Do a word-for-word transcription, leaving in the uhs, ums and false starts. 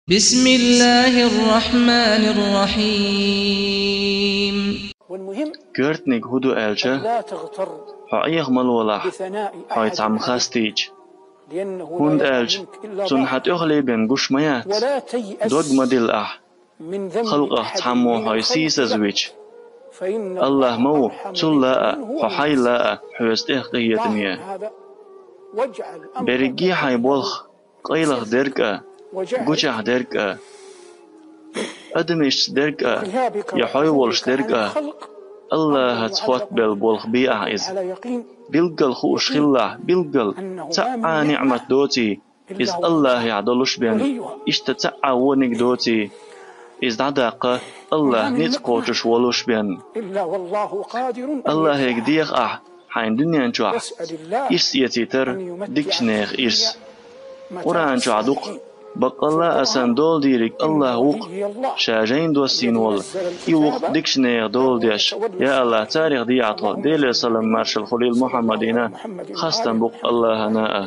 بسم الله الرحمن الرحيم. Коьртаниг хӀун ду аьлча, хьо Ӏеха ма лолахь хьо цхьамма хастийча, хӀунда аьлча цунна хьан тӀехула бен гуш ма яц. Дог ма дилла ахь, халкъах цхьаммо хьо сийсазвича. АллахӀ ма ву цул а, хьо хьайла а хьоьца тӀех къахетаме. Берриге хьайн болх къайлаха дерг а, гучахь дерг а, адамашца дерг а, я хьой волуш дерг а, АллахӀаца хоттабелла болх бе ахь иза. Билггал хууш хилалахь, билггал, цхьа а ниӀмат доций, иза АллахӀехь долуш бен, иштта цхьа а вониг доций, иза дӀадаккха АллахӀ ницкъ кхочуш волуш бен. АллахӀе деха ахь хьайн дуьнен чохь ирс эцийтар дикачу нехан ирс. Къуръан чохь ду-кх: «Баккъалла а сан дола дийриг АллахӀ ву-кх, Ша жайна доссийна волу, И ву-кх дикачу нехан дола деш». Я АллахӀ, царах дехьа тхо, Делера салам-маршалла хуьлийла Мухьаммадина, хастам бу-кх АллахӀана а.